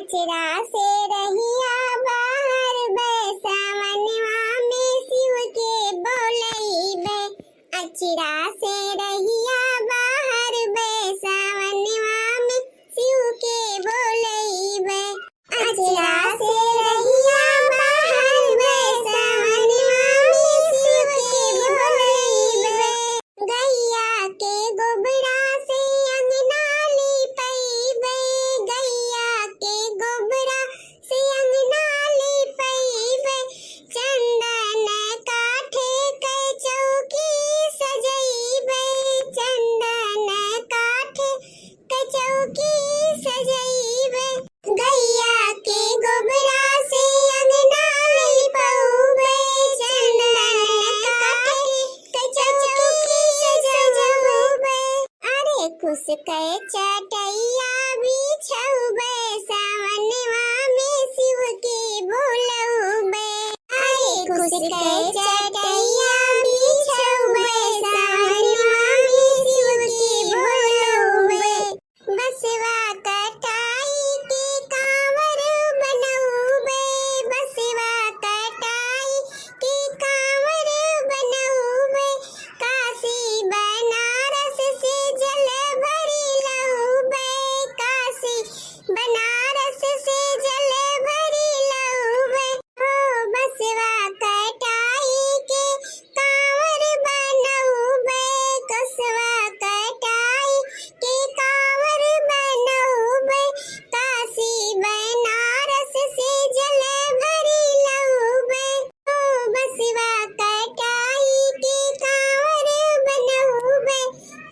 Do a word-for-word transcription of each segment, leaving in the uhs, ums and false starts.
अचरा से रहिया बाहर बे, सावनवा में शिव के बोलइबे। अचरा से रहिया बाहर बे, सावनवा में शिव के बोलइबे। अचरा से रहिया बाहर बे, सावनवा में शिव के बोलइबे। गैया के गोबरा से अंगना लिपइबे, गैया के गोबरा से अंगना लिपइबे। चंदन काठे के चौकी सजइबे, चंदन काठे के चौकी सजइबे। गैया के गोबरा से अंगना लिपउबे, चंदन काठे के चौकी सजउबे। अरे कुश के चटैया बिछउबे, सावनवा में शिव के बोलउबे। अरे कुश के चटैया बिछउबे, सावनवा में शिव के बोलउबे। बसवा कटाई के कांवर बनउबे, बसवा कटाई के कांवर बनउबे। काशी बनारस से जल भरी लउबे, काशी बनारस से जल भरी लउबे। हो बसवा कटाई के कांवर बनउबे, कसवा कटाई के कांवर बनउबे। काशी बनारस से जल भरी लउबे। हो बसवा कटाई के कांवर बनउबे,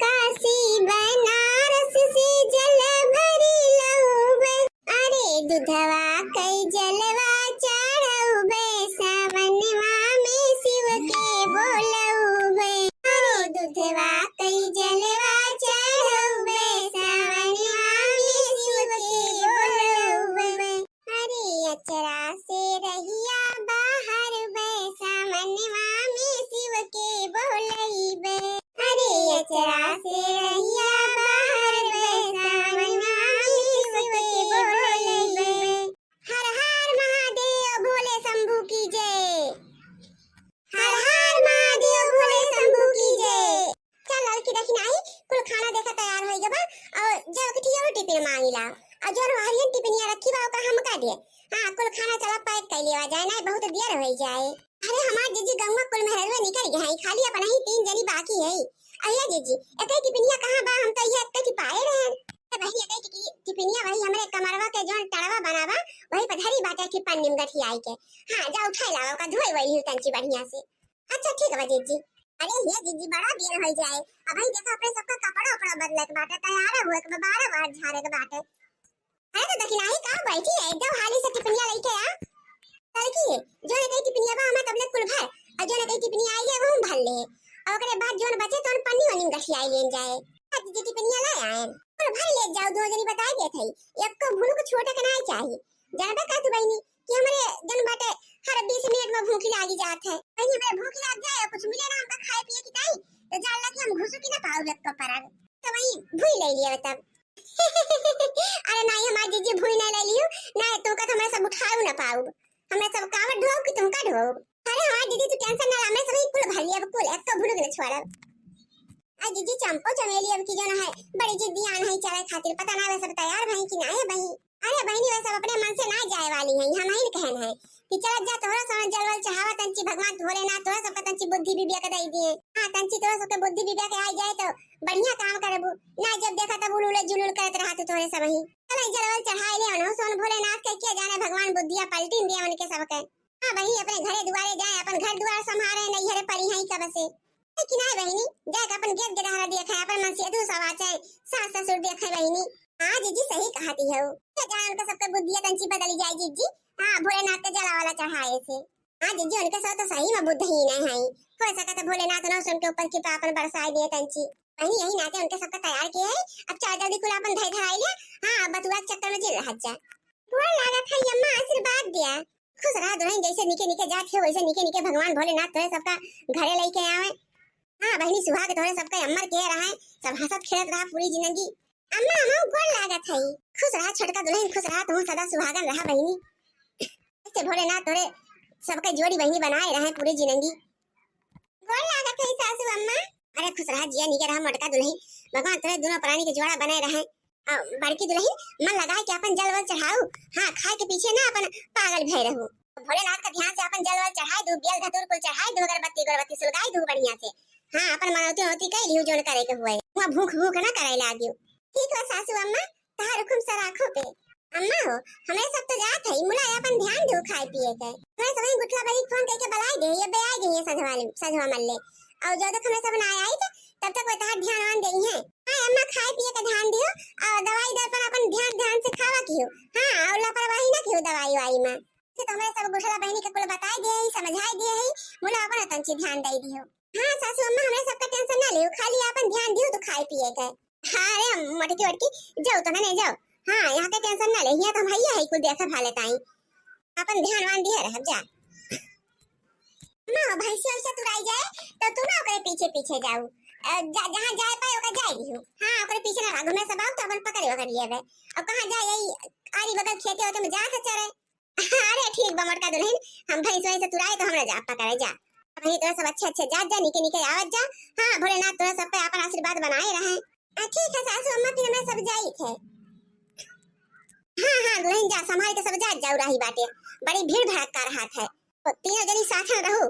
काशी बनारस से जल भरी लउबे। अरे दुधवा कई जलवा चढ़उबे, सावनवा में शिव के बोलउबे। अरे दुधवा कई जलवा चढ़उबे, सावनवा में शिव के बोलउबे। अरे अचरा से रहिया बाहर बे, सावनवा में शिव के बोलइबे। अरे अचरा से रहिया बाहर बे, सावनवा में शिव के बोलइबे। हर हर महादेव भोले शंभू की जय। हर हर महादेव भोले शंभू की जय। चल ललकी देखी नाही, कुल खाना देखा तैयार होई गबा, और जाओ कि ठिया टिफिन मांगी ला, और जोन हरियन टिफिनिया रखी बा ओका हमका दे। हाँ, कुल खाना चला पैक कर लिया जाए, नाही बहुत देर होई जाए। अरे हमार जीजी गौवा कुल मेहरवे निकल गए हैं, खाली अपन ही तीन जनी बाकी है। अरे जीजी, एकई टिफिनिया कहाँ बा? हम तो ये एकई टिपाए रहे। ए बहिनी, एकई टिफि-, टिफिनिया वही हमरे कमरवा के जोन टड़वा बना बा, वही पर धरी बाटे कि पन्नी में गठियाई के। हाँ, जा उठाए लावा, ओका धोए वही तंची बढ़िया से। अच्छा ठीक बा जीजी। अरे हे जीजी, बड़ा देर हो जाए, अबही देखा अपने सबका कपड़ा उपड़ा बदले के बाटे, तैयार हुए के बा, बारह बार झारे के बाटे। अरे तो देखी नाही का बैठी है, एकदम हाली से टिफिनिया लेके आ। लड़की, जो एकई टिफिनिया बा हमें तबले कुल भर, और जो एकई टिफिनिया आई है वो हम भर ले, और ओकरे बाद जोन बचे तो पन्नी वन्नी में गठियाई लेन जाए। हाँ जीजी, टिफिनिया ले आए, कुल भर ले जाओ, दो जनी बताई देत है, एक को भूल को छोटे के ना चाहिए। जानबे का तू बहिनी कि हमरे जन बाटे हर बीस मिनट में भूख लागी जात है। कहीं हमरे भूख लाग जाए और कुछ मिले ना हमका खाए पिए की ताई, तो जान लगी हम घुसुकी ना पाउब एक परग। तो वही भूई ले लिया तब। अरे नाही हमार जीजी, भूई ना ले लियो, ना तुमका तो हमरे सब उठाऊ ना पाउब, हमरे सब कावड़ ढोब कि तुमका ढोब। अरे हमार जीजी तू टेंशन ना ला, हमरे सब कुल भर लिया, कुल एक तो भूल के ना छोड़ब। आ जीजी, चंपो चमेली अब की जो ना है, बड़ी जिद्दी आन है चले खातिर, पता ना वे सब तैयार भई कि ना है भई। अरे बहिनी, वे सब अपने मन से ना जाए वाली हैं, हम ही कहन है कि चलत जा, तोहरा सब जलवल चढ़ावा तंची भगवान भोलेनाथ तोहरा सबका तंची बुद्धि विवेक दे दिए। हाँ, तंची तोहरा सबके बुद्धि विवेक आ जाए तो बढ़िया काम करबू, ना जब देखा तब उलूले जुलूल करत रहा तू तोहरे सब ही। चल जलवल चढ़ाए ले, उन्हों सोन भोलेनाथ के, के जाने भगवान बुद्धिया पलटिन दिए उनके सबके। हाँ बहिनी, अपने घरे दुआरे जाए, अपन घर दुआर संभारे, नैहरे परी हैं कब से। कि नाही बहिनी, जाए के अपन गेट गेटहरा देखे, अपन मन से अधू सवाचे, सास ससुर देखे बहिनी। हाँ जीजी, सही कहती हो। के जाने उनका सबके बुद्धिया तंची बदली जाए जीजी। हाँ, भोलेनाथ के जला वाला चढ़ाए से। हाँ जीजी, उनके सब तो सही में बुद्धहीन है। हो सकत है भोलेनाथ ना उनके ऊपर कृपा अपन बरसाए दिए तंची। बहिनी, यही नाते उनके सबका तैयार किए है। अब चाहे जल्दी कुल अपन धई धराई ले। हाँ, बतुआ के चक्कर में जिन रहत जा। गोड़ लागत है अम्मा, आशीर्वाद दिया। खुश रहा दुल्हन, जैसे निके निके जात है वैसे निके निके भगवान भोलेनाथ तोहरे सबका घरे लेके आवे। हाँ बहिनी, सुहाग तोहरे सबका अमर के रहे, सब हंसत खेलत रहा पूरी जिंदगी। अम्मा, हम गोड़ लागत है। खुश रहा छोटका दुल्हन, खुश रहा, तू सदा सुहागन रहा बहिनी। ऐसे भोलेनाथ तोरे सबके जोड़ी बहिनी बनाए रहे पूरी जिंदगी। गोड़ लागत है सासू अम्मा। अरे खुश रहा, जिया निके रहा मोटका दुल्हन, भगवान तोरे दोनों प्राणी के जोड़ा बनाए रहे। आ, बड़की दुल्हन, मन लगाए के अपन जल वल चढ़ाऊ। हाँ, खाए के पीछे ना अपन पागल भय रहू। भोलेनाथ का ध्यान से अपन जल वल चढ़ाए दू, बेल धतूर कुल चढ़ाए दू, अगरबत्ती अगरबत्ती सुलगाए दू बढ़िया से। हाँ, अपन मनौती मनौती कई लिहू, जोन करे के हुए। वहाँ भूख भूख ना करे लागियो। ठीक बा सासू अम्मा, तहार हुकुम सराखो पे। अम्मा हो, हमरे सब तो जात है, मुला अपन ध्यान दो खाए पिए के। हमरे सबही गुठला बहिनी फोन करके बुलाए दे, ये बे आ गई है सजवा ले, सजवा मल्ले। और जब तक हमरे सब ना आई तो तब तक वो तहार ध्यान वान देई है। हाँ अम्मा, खाए पिए के ध्यान दियो और दवाई दर पर अपन ध्यान, ध्यान से खावा कियो। हाँ, और लापरवाही ना कियो दवाई वाई में। से तो हमरे सब गुठला बहिनी के कुल बताए दिए ही, समझाए दिए ही, मुला अपन तंची ध्यान दे दियो। हाँ सासू अम्मा, हमरे सबका टेंशन ना लियो, खाली अपन ध्यान दियो तो खाए पिए के। हाँ रे मोटकी वटकी, जाओ तो ना जाओ। हाँ, यहाँ के टेंशन ना ले, यहाँ तो हम हइया है कुल देखा भाले ताई। अपन ध्यान वान दिए रहब जा। अम्मा, भैंसिया वैसा तुराई जाए तो तू ना ओकरे पीछे पीछे जाऊ। अ, जा, जहाँ जाए पाए ओकर जाए दिहू। हाँ, ओकरे पीछे ना भागू, मैं सब आऊ तो अपन पकड़े ओकर लिए बे। और कहाँ जाए, यही आरी बगल खेते होते में जा के चरे। अरे ठीक बा मोटका दुल्हन, हम भैंस वैंस तुराए तो हमरा जा पकड़े जा। वही तोरा सब अच्छे अच्छे जात जा, निके निके आवत जा। हाँ भोलेनाथ तोरा सब पे आपन आशीर्वाद बनाए रहे। आ, ठीक है सासू अम्मा, फिर हमें सब जाई थे। हाँ हाँ दुल्हन जा, संभाल के सब जात जाऊ रही बाटे, बड़ी भीड़ भड़क्का रहत है, तो तीनों जनी साथ में रहू,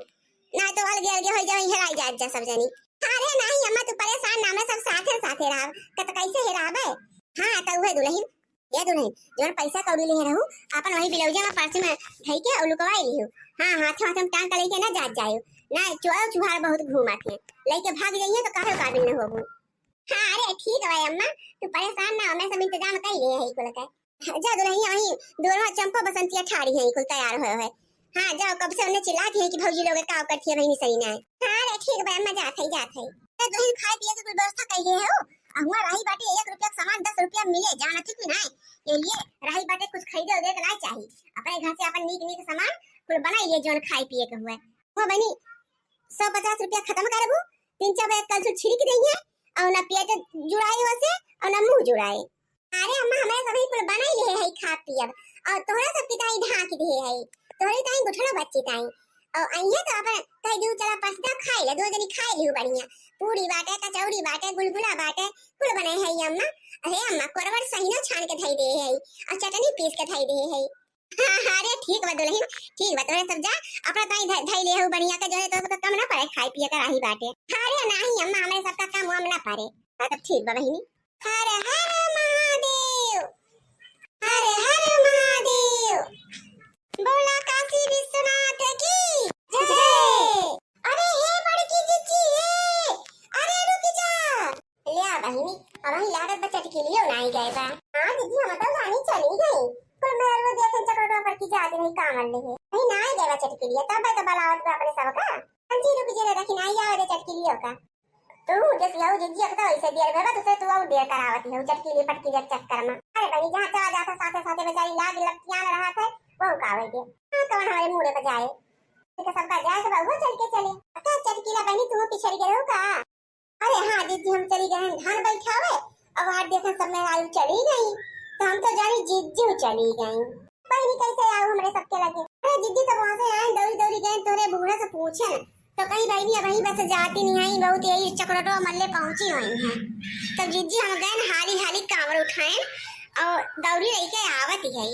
ना तो अलगे अलगे हो जाओ, हेराई जात जा सब जनी। अरे नहीं अम्मा, तू परेशान ना, मैं सब साथे साथे रहब, कत कैसे हेराबे। हाँ तो उहे दुल्हन, ए दुल्हन, जौन पैसा कौड़ी लिहे रहू, आपन वही ब्लाउजे में पर्स में धई के और लुकवाई लिहू। हाँ, हाथे हाथे में टांग के लेके ना जात जायो, ना चोर चुहार बहुत घूमत है, लेके भाग जाइए तो काहे काबिल न होबू। हाँ, अरे ठीक बा अम्मा, तू परेशान ना हो, मैं सब इंतजाम कर लिए है कुल के। जा दुल्हनिया, वही दोनों चंपा बसंतिया ठाड़ी है, कुल तैयार होए है। हाँ, जाओ, कब से उन्हें चिल्लात है कि भौजी लोग का करती है बहिनी सही ना है। हाँ, अरे ठीक बा अम्मा, जात है, जात है। ए दुल्हन, खाए पिए के कुल व्यवस्था कइले हो? आ हुआ रही बाटे एक रुपया के सामान दस रुपया में मिले, जाना ठीक भी ना है। ये लिए रही बाटे, कुछ खरीदे उदे के ना चाही, अपने घर से अपन नीक नीक सामान कुल बनाई लिए, जौन खाए पिए के हुए। वो बनी, सौ पचास रुपया खत्म करबू, तीन चार बजे कल से छिड़क देइहे, और ना पेट जुड़ाए वसे, और ना मुंह जुड़ाए। अरे अम्मा, हमरे सभी कुल बनाई लिहे है खा पियब, और तोहरा सब की ताई ढाक दिहे है, तोहरी ताई गुठलो बच्ची ताई। और अइहे तो अपन कह दियो, "चला परसदा खाई ले, दो जनी खाई लिहू बढ़िया। पूरी बाटे, कचौड़ी बाटे, गुलगुला बाटे, कुल बने है अम्मा।" अरे अम्मा, कोरवर सहिनो छान के धई दे है, और चटनी पीस के धई दे है। हाँ, हाँ, अरे ठीक बा दुल्हन, ठीक बा, तोहरे सब जा, अपना ताई धई, धई ले हो बढ़िया के, जो है तो सबका कम ना पड़े, खाए पिए का राही बाटे। अरे नाही अम्मा, हमरे सबका कम वम ना पड़े। हाँ, तब ठीक बा बहिनी। हर हर महादेव, हर हर महादेव, बोला काशी विश्वनाथ की जय। अरे हे बड़की जिज्जी, हे, अरे रुक जा। ल्या बहिनी, अबहीं लागत बा चटकिलियो नाई गए बा। हाँ दीदी, हम तो जानी चली गई। कुल मेहरवा देखे चकरोटवा पर की जात रही कामल लेहे। अबहीं नाई गए बा चटकिलिया, तब तो बलावत बा अपने सबका। अंजी रुक जे रे, देखी नाई आवे दे चटकिलियो का। तू जस यहू जिज्जी अकता वैसे देर में बा, तुसे तू और देर करावत है चटकिली पटकिली के चक्कर में। अरे बहिनी, जहाँ चला जाता साथे साथे बेचारी लाग लपटियान रहा थे, वो कावे दे। हाँ, कौन हमारे मूड़े पर जाए? तो सबका जाए के बा, वो चल के चले। अका चटकिला बहिनी, तू पिछड़ गए हो का? अरे हाँ जिज्जी, हम चली गए हैं धान बैठावे। अब आज देखन सब मेहरारू चली गई, तो हम तो जानी जिज्जी चली गई। बहिनी कैसे आओ हमरे सबके लगे? अरे जिज्जी तो वहाँ से आए, दौड़ी दौड़ी गए तोरे बूढ़ा से पूछे, तो कहीं बहिनी अबहीं बस जाती नहीं आई, बहुत यही चकरोटो मल्ले पहुँची हुई हैं। तो जिज्जी हम गए न हाली हाली कांवर उठाए और दौड़ी रही के आवत ही है।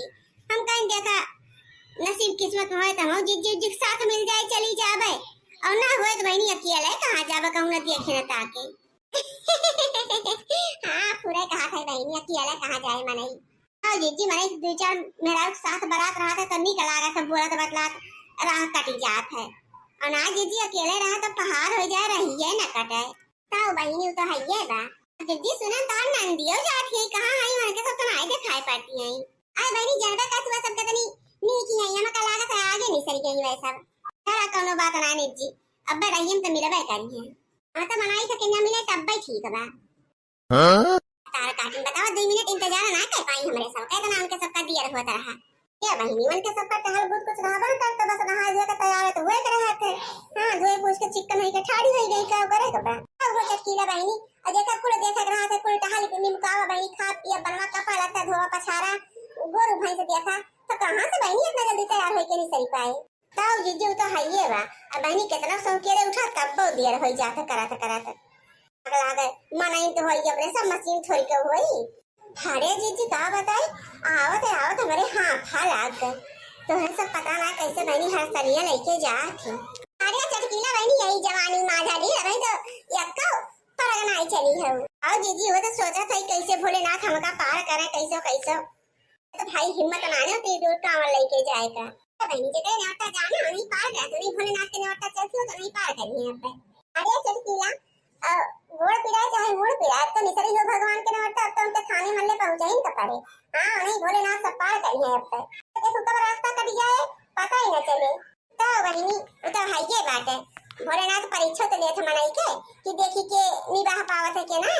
हम कहीं देखा नसीब किस्मत में होए तो हम जिज्जी उज्जी के साथ मिल जाए, चली जावे, और ना होए तो बहिनी अकेले कहाँ जावे, कहूँ न देखे न ताके। हाँ, पूरा कहा था बहिनी, अकेला कहाँ जाए मनई। हाँ, जिज्जी मनई दो चार मेहरारू के साथ बरात रहा था, तो नीक लागा था, बोलत बतलात राह कटी जात है। और ना जिज्जी अकेले रहा तो पहाड़ हो जाए, रहिए न कटे। ताऊ बहिनी, उ तो हइये बा। जिज्जी सुनन तार नंदियो जात है, कहाँ है, उनके सब तो नाई दिखाई पड़ती है। अरे बहिनी, जनबे का तू सब कितनी नीक है, हम का लागत है आगे निसर गई वै सब। चला कौनो बात ना निज्जी, अब रहियम तो मिलबे करी है। हाँ तो मनाई था कि ना मिले तब भी ठीक बा। हाँ? तार काटिन बतावा, दो मिनट इंतजार ना कर पाई हमरे सब, कहते ना उनके सबका दियर होत रहा। क्या बहिनी, उनके सबका टहल बहुत कुछ रहा बा, तब तो बस नहा धोए के तैयार है तो हुए के रहा थे। हाँ, धोए पूछ के चिक्कन होई के ठाड़ी होई गई, क्या करे के बा? वो चटकीला बहिनी, और जेकर कुल देखे के रहा थे, कुल टहल के निमकावा बहिनी, खा पिया, बनवा, कपड़ा लत्ता धोवा पछारा, गोरू भैंस देखा, तो कहाँ से बहिनी इतना जल्दी तैयार होके निसरी पाए? तब जीजी, उ तो हइये बा। अब बहिनी, केतना सौकेरे उठा, तब्बो देर होई जात करत करत। अगला अगर मनई तो होई, अपने सब मशीन थोड़ी के होई। अरे जीजी, का बताई, आवत आवत हमरे हाथ लाग गए। तोहरे सब पता ना कैसे बहिनी हरसलिया लेके जात है। अरे चटकीला बहिनी, यही जवानी माझा ली रही तो यक्का परग नाई चली है। और जीजी, वो तो सोचत है कैसे भोलेनाथ हमका पार करे, कैसो कैसो। तो भाई हिम्मत ना ने होती दूर कांवर लेके जाए का। तो बहिनी जेकरे नेवता जाना, उन्हीं पार कर, उन्हीं भोलेनाथ के नेवता चलती हो तो उन्हीं पार करिए अब। अरे चटकीला, अ, गोड़ पिराए चाहे मुड़ पिराए, अब तो निसरी हो भगवान के नेवता, अब तो उनके थाने मल्ले पहुंचाइन का पड़े। हाँ, उन्हीं भोलेनाथ सब पार करिए अब तक। तो देखो कब रास्ता कट जाए, पता ही न चले। तो बहिनी, उ तो हइये बाटे। भोलेनाथ परीक्षा तो लेत मनई के कि देखी के निबाह पावत है के ना।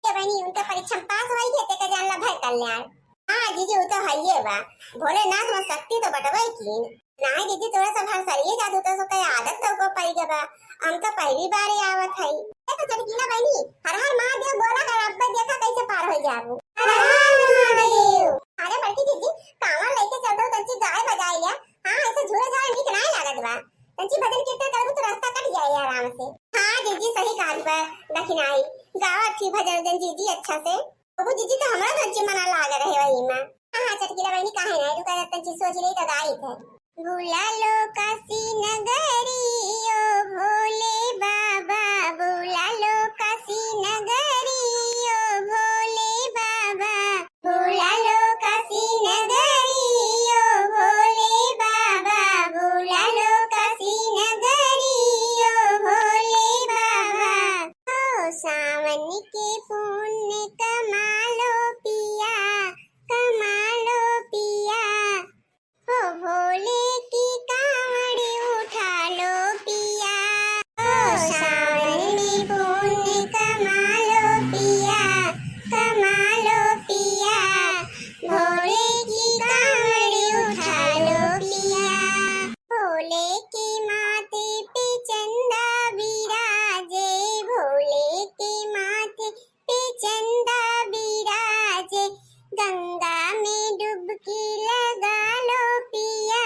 के बहिनी, उनका परीक्षा में पास होई के, तेका जान ला भय कल्याण। हाँ जीजी, उ तो हइये बा। भोलेनाथ में शक्ति तो बटवे की। नाही जीजी, तोरा सब हरसलिए जादू तो सो कई आदत तो को पड़ गबा। हम तो पहली बार ही आवत हई। ये तो चटकीला बहिनी, हर हर महादेव बोला कर, अब देखा कैसे पार हो जाबू। हर हर महादेव। अरे बड़की जीजी, कांवर लेके चलते हो, तंची गाय बजाए लिया। हाँ, ऐसे झूले झाले नीक नाय लागत बा। तंची भजन कीर्तन करबू तो रास्ता कट जाए आराम से। हाँ जीजी, सही कहत बा दखिनाई। गावा अच्छी भजन दन जीजी अच्छा से। बाबू जीजी तो हमरा धंची मना लाग रहे वही में। हाँ, हाँ, चटकीला बहिनी काहे ना, तू कहत तंची सोच ले तो गाई थे। भूला लो काशी नगरी ओ भोले बाबा, भूला लो काशी नगरी ओ भोले बाबा। भूला लो काशी नगरी ओ भोले बाबा, भूला लो काशी नगरी ओ भोले बाबा। ओ सावन के पुण्य कमा लो पिया, कमा लो पिया। हो भोले की कांवड़ उठा लो पिया। हो सावन में पुण्य कमा लो पिया, कमा लो पिया। भोले की कांवड़ उठा लो पिया। भोले के माथे पे चंदा विराजे, भोले के माथे पे चंदा विराजे, गंगा में डुबकी लगा लो पिया,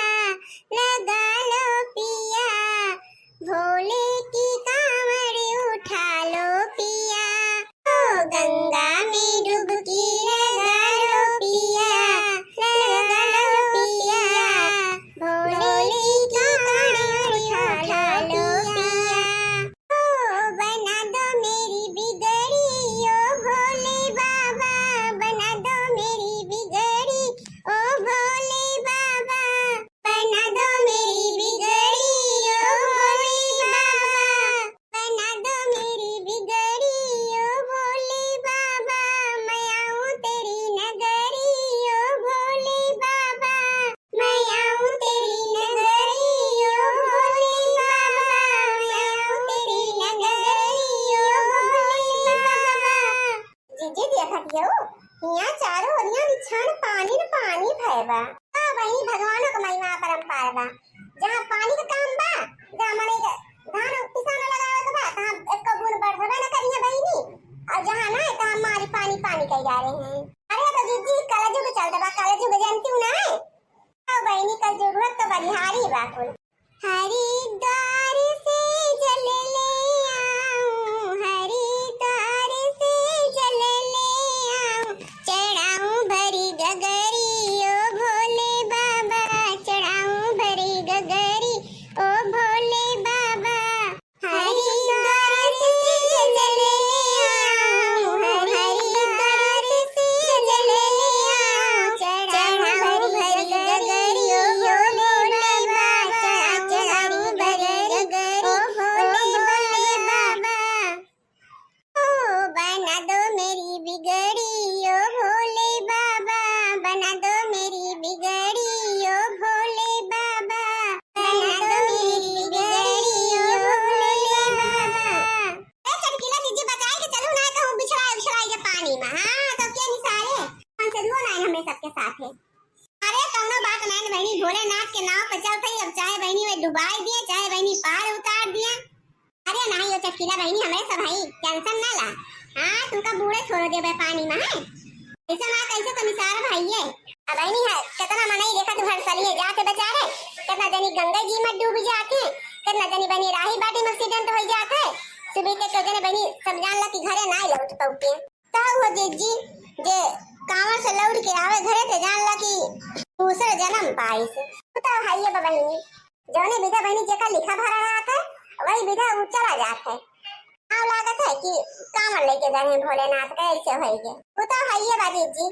लगा लो पिया, भोले की कांवड़ उठा लो पिया। ओ गंगा में डुबकी लगा लो पिया, लगा लो पिया, भोले की कांवड़ उठा लो पिया। ओ बना दो मेरी बिगड़ी, ओ भोले बाबा, बना दो मेरी बिगड़ी, ओ भोले बाबा, बना दो मेरी बिगड़ी, ओ भोले बाबा, बना दो मेरी बिगड़ी, ओ भोले बाबा, मैं आऊं तेरी नगरी, ओ भोले बाबा। मैं आऊं तेरी नगरी ओ भोले बाबा, मैं आऊं तेरी नगरी ओ भोले बाबा। जीजी देखत हो, हियां चारों ओरिया निछान पानी न पानी भय बा। का वही भगवानों का महिमा अपरंपार बा। जहाँ पानी का काम बा, जहाँ मने के धान पिसाना लगावे के बा, तहाँ एको बूंद बरसबे न करिहे बहिनी। और जहाँ ना है, तहाँ मारी पानी पानी कही जा रहे हैं। अरे तो जीजी कलजुग चलत बा, कलजुग जानती हूँ ना है। ओ बहिनी, कलजुगवा तो बलिहारी बा कुल। हरिद्वार से जल ले आऊं, हरिद्वार से जल ले आऊं, चढ़ाऊं भरी गगरी ओ भोले बाबा, चढ़ाऊं भरी गगरी ओ भोले बाबा। हरिद्वार से जल ले आऊं, हरिद्वार से जल ले आऊं, चढ़ाऊं भरी गगरी ओ भोले बाबा, चढ़ाऊं भरी गगरी ओ भोले बाबा। ओ बना दो मेरी बिगड़ी ओ भोले बाबा, बना दो मेरी बिगड़ी ओ भोले बाबा, बना दो मेरी बिगड़ी ओ भोले बाबा। ए चटकीला जीजी बचाई के चलू ना कहूँ बिछड़ाई बिछड़ाई के पानी में। हाँ, तो के निसारे? हम चलुओ ना हमें सबके साथ है। अरे कौनो बात नहीं बहिनी, भोलेनाथ के नाव पे चलते ही अब चाहे बहिनी वे डुबाई दिए, चाहे बहिनी पार उतार दिए। अरे नाही हो चटकीला बहिनी, हमरे सब हई, tension ना ला। हाँ, तुमका बूड़े छोड़ देबे पानी में, हैं? ऐसा ना कैसे तुम इशारा भाई है। अब बहिनी है, कितना मनई देखा तू हर सलिए जाते बेचारे, कितना जनी गंगा जी में डूब जाते, कितना जनी बहिनी राही बाटी में accident हो जाते। सुबह के तो जने बहिनी सब जान ला कि घरे ना लौट पौते। तब हो जीजी जे कांवर से लौट के आवे घरे ते जान ला कि दूसरे जन्म पाइस। उ तो हइये बा बहिनी, जौने विधा बहिनी जेका लिखा भरा रहत है, वही विधा उ चला जात है। नाव लागत है कि कांवर लेके जाए हैं भोलेनाथ का, ऐसे होइगे। उ तो हइये बा जीजी,